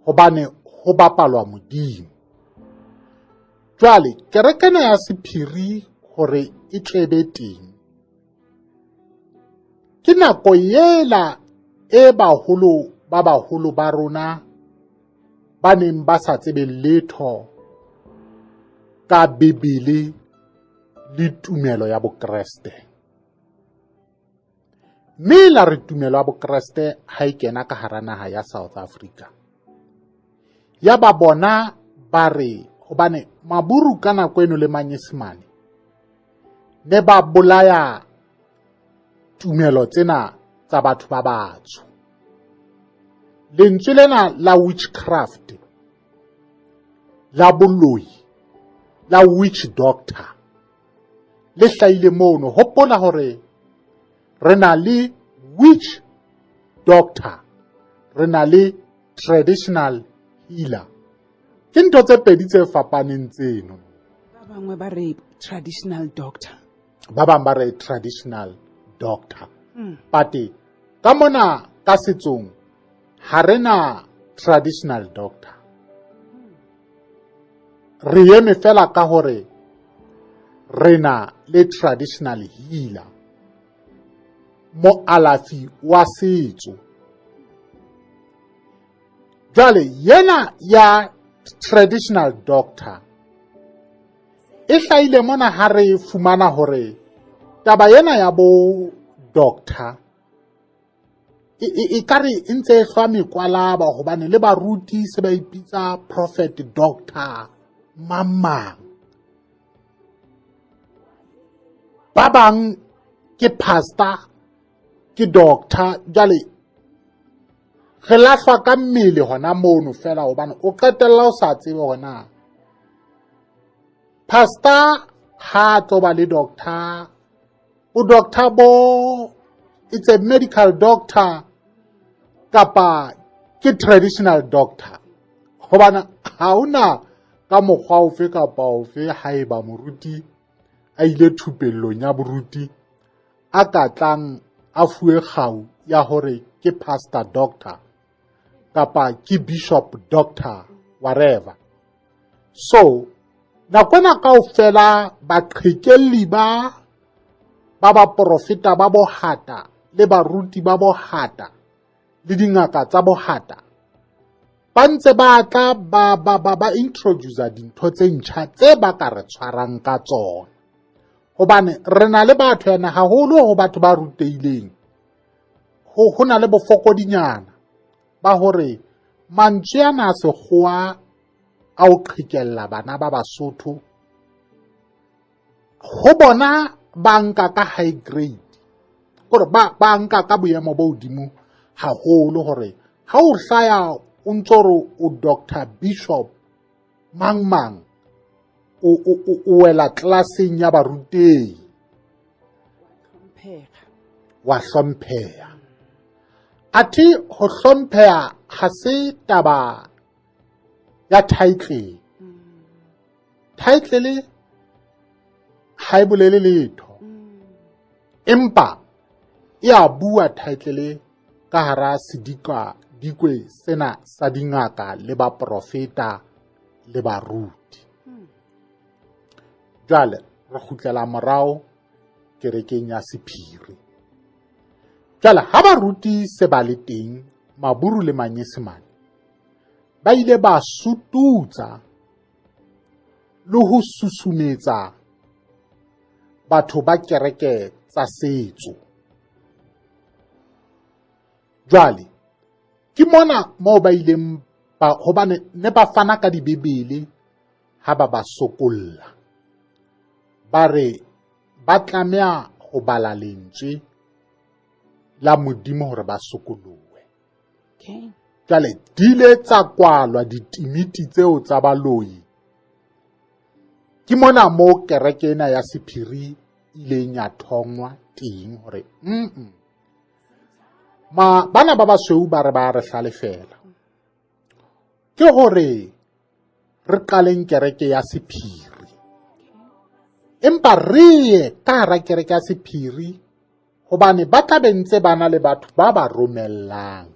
Hobane ho bapalwa Modimo. Jwale kereke ena ya sephiri hore e tlebe teng, ke nako yela e baholo ba baholo ba rona ba neng ba sa tsebe letho ka Bibele le tumelo ya Bokreste. Mme la re tumelo ya Bokreste ha e kena ka hara naha ya South Africa, ya ba bona ba re hobane maburu ka nako eno le Manyesemane ne ba bolaya tumelo tsena tsa batho ba batsho. Lentswe lena la witchcraft, la boloi, la witch doctor le hlahile mono. Hopola hore re na le witch doctor, re na le traditional healer. Ke ntho tse pedi tse fapaneng tseno. Ba bangwe ba re traditional doctor, ba bang ba re traditional doctor. But ka mona ka setsong ha re na traditional doctor, re eme fela ka hore re na le traditional healer, moalafi wa setso. Jwale yena ya traditional doctor e hlahile mona ha re fumana hore taba ena ya bo doctor e ka re e ntse e hlwa mekwalaba, hobane le baruti se ba ipitsa prophet, doctor, mang mang, ba bang ke pastor, ke doctor. Jwale re lahlwa ka mmele hona mono fela, hobane o qetella o sa tsebe hore na pastor ha tlo ba le doctor, o doctor bo it's a medical doctor kapa ke traditional doctor, hobane ha hona ka mokgwa ofe kapa ofe haeba moruti a ile thupellong ya boruti a ka tlang a fuwe kgau ya hore ke pastor doctor kapa ke bishop doctor, whatever. So nako ena kaofela baqhekelli ba ba baprofeta ba bohata le baruti ba bohata le dingaka tsa bohata ba ntse ba tla ba ba ba ba introduce dintho tse ntjha tse ba ka re tshwarang ka tsona, hobane re na le batho ena haholo ho batho ba rutehileng ho na le bofokodinyana ba hore mantswe ana a sekgowa a o qhekella bana ba Basotho ho bona ba nka ka high grade, kore ba nka ka boemo bo hodimo haholo, hore ha o hlaya o ntso re o doctor, bishop, mang mang, o wela tlelaseng ya barutehi, wa hlompheha. Athe ho hlompheha ha se taba ya title. Title ha e bolele letho, empa e a bua title ka hara sedika dikwe sena sa dingaka le baprofeta le baruti. Jwale re kgutlela morao kerekeng ya sephiri. Jwale ha baruti se ba le teng, Maburu le Manyesemane ba ile ba sututsa le ho susumetsa batho ba kereke tsa setso. Jwale ke mona moo ba ileng ba, hobane ne ba fana ka dibibele ha ba ba sokolla, ba re ba tlameha ho bala lentswe la Modimo hore ba sokolohe. Jwale di ile tsa kwalwa ditimiti tseo tsa baloi. Ke mona mo kereke ena ya sephiri ileng ya thongwa teng, hore ma bana ba basweu ba re ba re hlalefela, ke hore re qaleng kereke ya sephiri, empa re ye ka hara kereke ya sephiri, hobane ba tla be ntse ba na le batho ba ba romellang.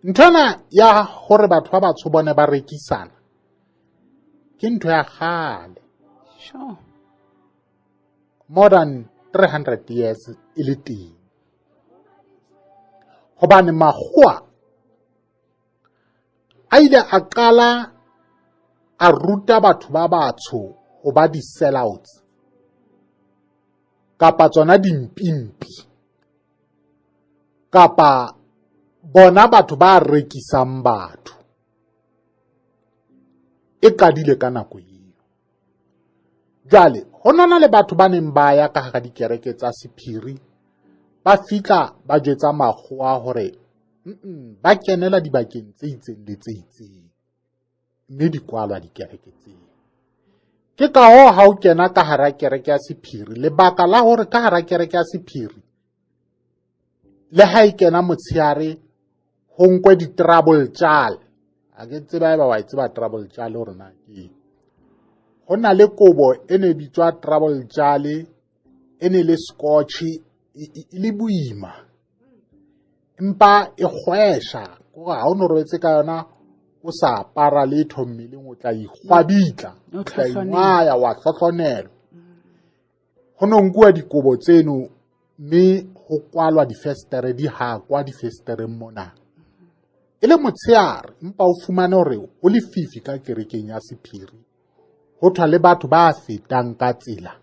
Nthwena ya hore batho ba batsho bone ba rekisana ke ntho ya kgale. Sure. More than 300 years e le teng. Hobane makgowa a ile a qala a ruta batho ba batsho ho ba di-sellouts kapa tsona dimpimpi kapa bona batho ba rekisang batho. E qadile ka nako eo. Jwale ho nana le batho ba neng ba ya ka hara dikereke tsa sephiri, ba fihla ba jwetsa makgowa hore ba kenela dibakeng tse itseng le tse itseng, mme di kwalwa dikereke tseo. Ke ka hoo ha o kena ka hara kereke ya sephiri, lebaka la hore ka hara kereke ya sephiri le ha e kena motshehare ho nkwe di-trouble tjale. A ke tseba eba wa e tseba trouble tjale hore na ke eng. Ho na le kobo e ne bitswa trouble tjale, e ne le scotch, e le boima, empa e kgwesha kore ha o no robetse ka yona o sa apara letho mmeleng, o tla ikgwabitla, o tla ingwaya, wa hlohlonelwa. Ho no nkuwa dikobo tseno mme ho kwalwa difestere, di hakwa difestereng mona e le motshehare, empa o fumane hore ho lefifi ka kerekeng ya sephiri. Ho thwa le batho ba fetang ka tsela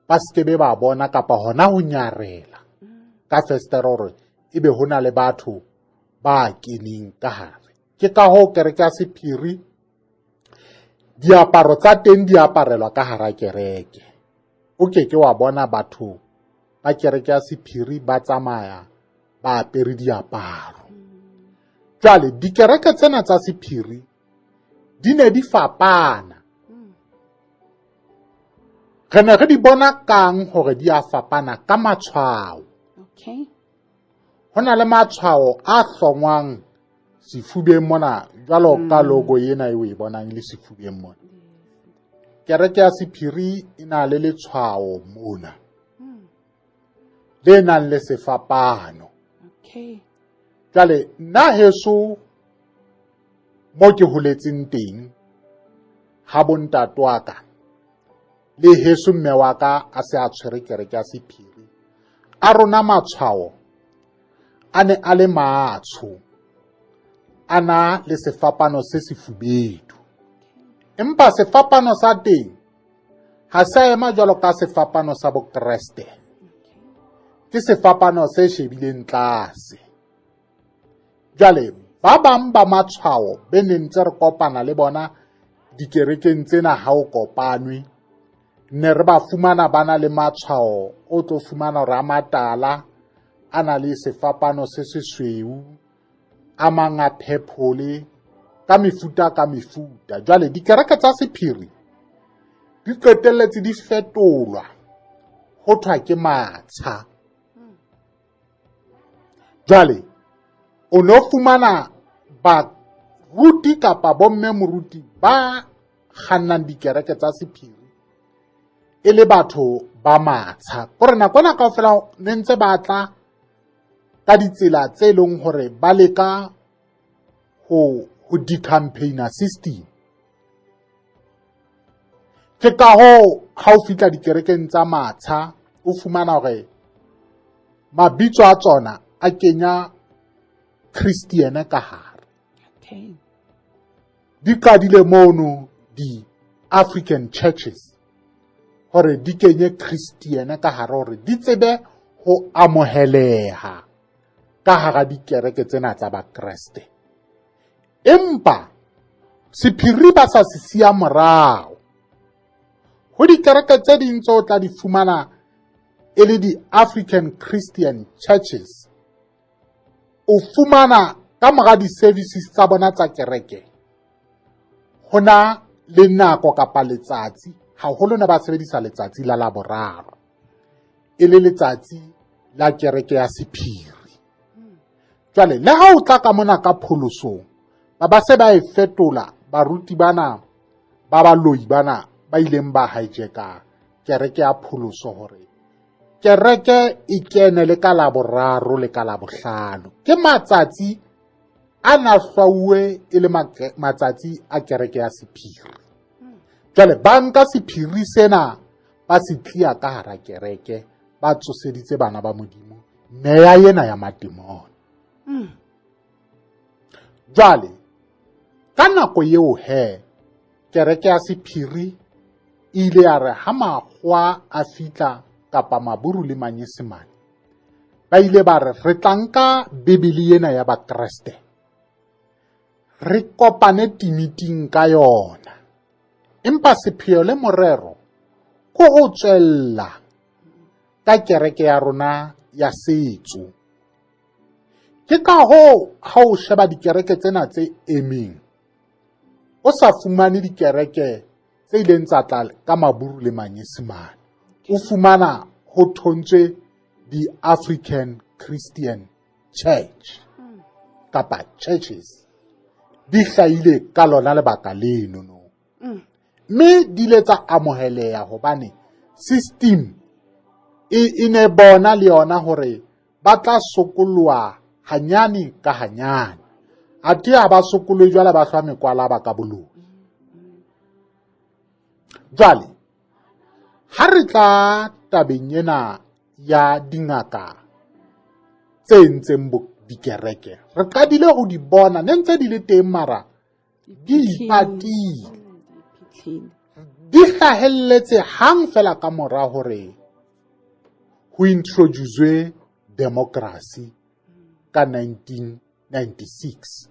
ba sekebe ba bona kapa hona ho nyarela ka festere hore ebe ho na le batho ba keneng ka hare. Ke ka hoo kereke ya sephiri diaparo tsa teng di aparelwa ka hara kereke. O ke ke wa bona batho ba kereke ya sephiri ba tsamaya ba apere diaparo. Jwale dikereke tsena tsa sephiri di ne di fapana. Re ne re di bona kang hore di a fapana? Ka matshwao. Okay. Ho na le matshwao a hlongwang sefubeng mona, jwalo ka logo ena e o e bonang le sefubeng mona. Kereke ya sephiri e na le letshwao mona le nang le sefapano. Okay. Jwale nna heso mo ke holetseng teng ha bontate wa ka le heso mme wa ka a se a tshwere kereke ya sephiri, a rona matshwao a ne a le matsho, a na le sefapano se sefubedu, empa sefapano sa teng ha se a ema jwalo ka sefapano sa Bokreste, ke sefapano se shebileng tlase. Jwale ba bang ba matshwao be neng ntse re kopana le bona dikerekeng tsena ha o kopanwe, ne re ba fumana ba na le matshwao o tlo fumana hore a matala, a na le sefapano se sesweu, a mang a purple, ka mefuta ka mefuta. Jwale dikereke tsa sephiri di qetelletse di fetolwa ho thwa ke matsha. Jwale o no fumana baruti kapa bomme moruti ba kgannang dikereke tsa sephiri e le batho ba matsha, kore nako ena kaofela ne ntse ba tla ka ditsela tse leng hore ba leka ho decampaigner system. Ke ka hoo ha o fihla dikerekeng tsa matsha o fumana hore mabitso a tsona a kenya Christian ka hare. Okay. Di qadile mono di African churches hore di kenye Christian ka hare hore di tsebe ho amoheleha ka hara dikereke tsena tsa Bakreste. Empa sephiri ba sa se siya morao. Ho dikereke tse ding tse o tla di fumana e le di-African Christian churches, o fumana ka mora di-services tsa bona tsa kereke ho na le nako kapa letsatsi, haholo ne ba sebedisa letsatsi la Laboraro e le letsatsi la kereke ya sephiri. Jwale le ha o tla ka mona ka pholosong, ba se ba e fetola baruti bana ba baloi bana ba ileng ba hijacka kereke ya pholoso hore kereke e kene le ka Laboraro le ka Labohlano, ke matsatsi A na hlwauwe e le matsatsi a kereke ya sephiri. Jwale ba nka sephiri sena ba se tlia ka hara kereke, ba tsoseditse bana ba Modimo meya ena ya matemona. Jwale ka nako eo he kereke ya sephiri e ile ya re ha makgowa a fihla kapa maburu le manyesemane, ba ile ba re re tla nka Bibele ena ya Bakreste re kopane timiting ka yona, empa sepheo le morero ke ho tswella ka kereke ya rona ya setso. Ke ka hoo ha o sheba dikereke tsena tse emeng, o sa fumane dikereke tse ileng tsa tla ka maburu le manyesemane, o fumana ho thontswe di-African Christian Church kapa churches di hlahile ka lona lebaka leno no. Mme di ile tsa amoheleha hobane system e ne bona le yona hore ba tla sokoloha hanyane ka hanyane. Athe ha ba sokolohe jwale ba hlwa mekwala ba ka boloi. Jwale ha re tla tabeng ena ya dingaka tse entseng dikereke, re qadile ho di bona ne ntse di le teng mara di ipatile, di hlahelletse hang fela ka mora hore ho introduce democracy ka 1996.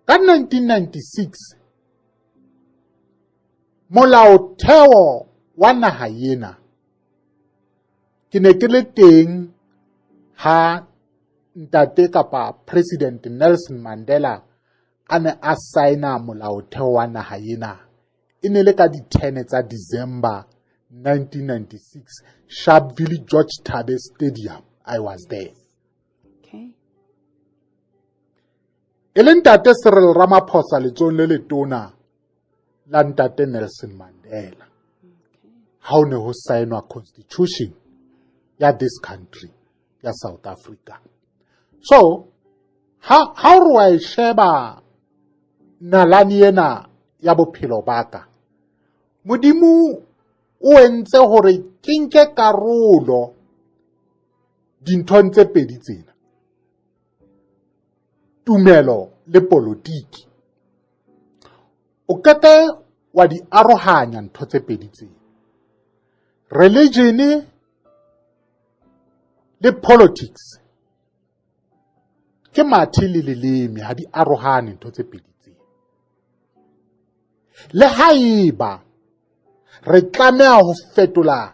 Ka 1996 molaotheo wa naha ena ke ne ke le teng ha ntate kapa President Nelson Mandela a ne a saena molaotheo wa naha ena. E ne le ka di-10 tsa December 1996, Sharpeville George Thabe Stadium. I was there. Okay. E le ntate Cyril Ramaphosa letsohong le letona la ntate Nelson Mandela. Ha ho ne ho saenwa constitution ya this country ya South Africa. So ha o re wa e sheba nalane ena ya bophelo ba ka, Modimo o entse hore ke nke karolo dinthong tse pedi tsena, tumelo le politiki. O keke wa di arohanya ntho tse pedi tsena, religion le politics ke mathe le leleme, ha di arohane ntho tse pedi tsena. Le haeba re tlameha ho fetola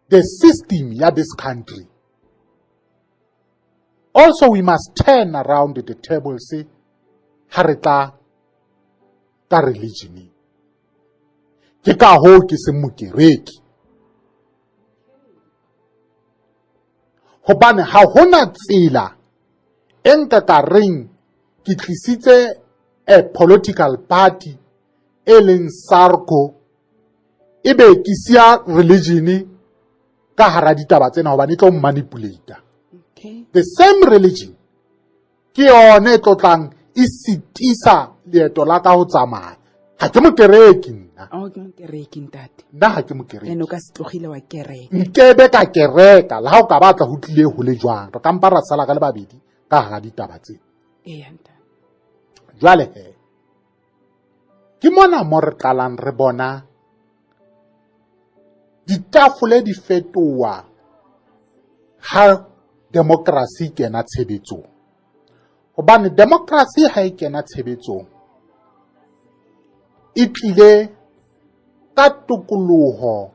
the system ya this country, also we must turn around the tables ha re tla ka religion. Ke ka hoo ke seng mokereki, hobane ha hona tsela e nka ka reng ke tlisitse a political party e leng SARCO ebe ke siya religion ka hara ditaba tsena, hobane e tlo manipulate. Okay. The same religion ke yone e tlotlang e sitisa leeto la ka ho tsamaya. Ha ke mokereki nna. Oh, ke mokereki ntate. Nna ha ke mokereki. Ene o ka se tlogile wa kereka. Nkebe ka kereka, le ha o ka batla ho tlile ho le jwang, re ka mpa ra sala ka le babedi ka hara ditaba tse. Eya ntate. Jwale he, ke mona mo re qalang re bona ditafole di fetoha ha demokrasi kena tshebetsong. Hobane demokrasi ha e kena tshebetsong e tlile ka tokoloho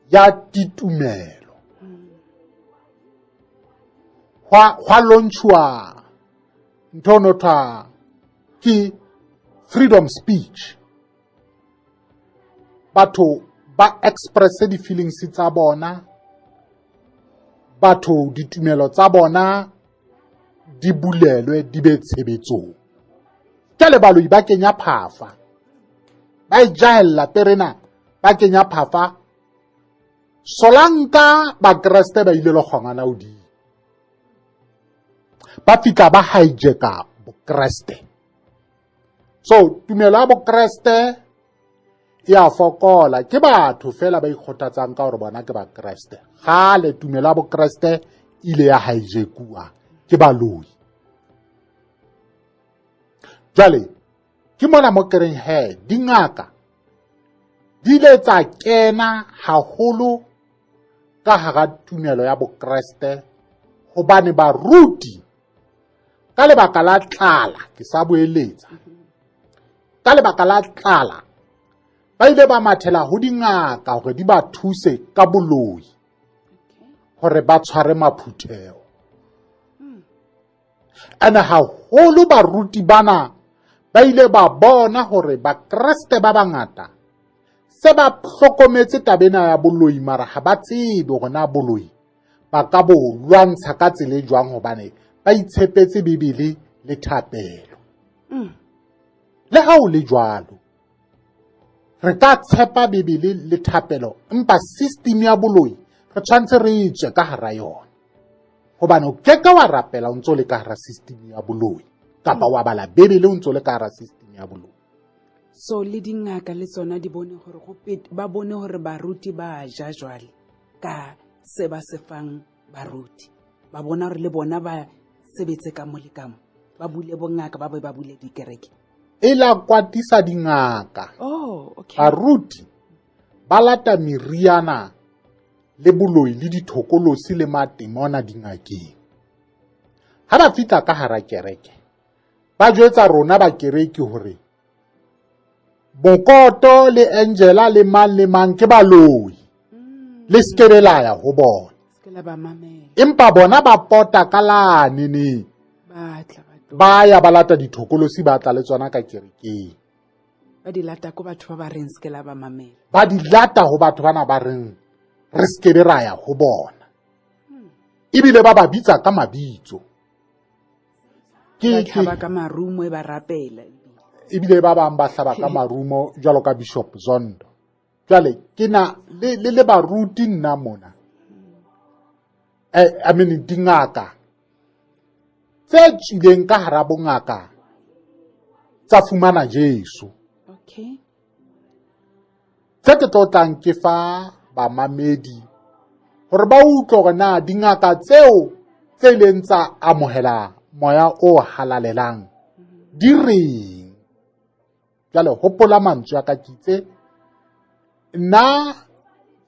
ya ditumelo. Hwa launchwa ntho no thwa ke freedom speech. Batho ba express di-feelings tsa bona, batho ditumelo tsa bona di bulelwe di be tshebetsong. Jwale baloi ba kenya phafa, ba e jahella perena, ba kenya phafa. Solanka Bakreste ba ile lo kgongana hodimo. Ba fihla ba hijacka Bokreste. So tumelo ya Bokreste e a fokola. Ke batho fela ba ikgothatsang ka gore bona ke Bakreste. Gale tumelo ya Bokreste ile ya hijackuwa ke baloi. Jwale ke mona mo kereng he dingaka di ile tsa kena haholo ka hara tumelo ya Bokreste hobane baruti ka lebaka la tlala, ke sa boeletsa, ka lebaka la tlala ba ile ba mathela ho dingaka hore di ba thuse ka boloi hore ba tshware maphutheo. Ene haholo baruti bana ba ile ba bona hore Bakreste ba bangata se ba hlokometse taba ena ya boloi, mara ha ba tsebe hore na boloi ba ka bo lwantsha ka tsela e jwang, hobane ba itshepetse Bibele le thapelo. Le ha o le jwalo, re ka tshepa Bibele le thapelo, empa system ya boloi re tshwanetse re e tswe ka hara yona, hobane o ke ke wa rapela o ntso le ka hara system ya boloi, kapa wa bala Bibele o ntso le ka hara system ya boloi. So le dingaka le tsona di bone hore go ba bone hore baruti ba ja jwale ka se ba se fang baruti, ba bona hore le bona ba sebetse ka mo le ka mo, ba bule bongaka, ba be ba bule dikereke. E la kwatisa dingaka. Oh, okay. Baruti ba lata meriana le boloi le dithokolosi le matemona dingakeng. Ha ba fihla ka hara kereke, ba jwetsa rona ba kereke hore Mokoto le Angela le mang le mang ke baloi, le se ke la ya ho bona. Empa bona ba pota ka lane neng, ba ya ba lata dithokolosi, ba tla le tsona ka kerekeng. Ba di lata ko batho ba ba reng se ke la ba mamela. Ba di lata ho batho bana ba reng re se ke be ra ya ho bona. Ebile ba ba bitsa ka mabitso. Ke hlaba ka marumo e ba rapela. Ebile ba bang ba hlaba ka marumo jwalo ka Bishop Zondo. Jwale ke na le le baruti nna mona. I mean dingaka tse tswileng ka hara bongaka tsa fumana Jesu. Okay. Tse ke tlo tlang ke fa bamamedi hore ba utlwe hore na dingaka tseo tse ileng tsa amohela moya o halalelang di reng. Jwale hopola mantswe a ka, ke itse nna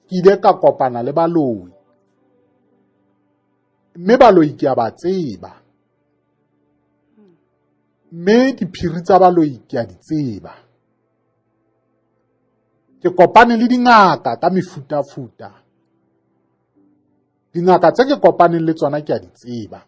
ke ile ka kopana le baloi, mme baloi ke a ba tseba, mme diphiri tsa baloi ke a di tseba. Ke kopane le dingaka ka mefutafuta. Dingaka tse ke kopaneng le tsona ke a di tseba.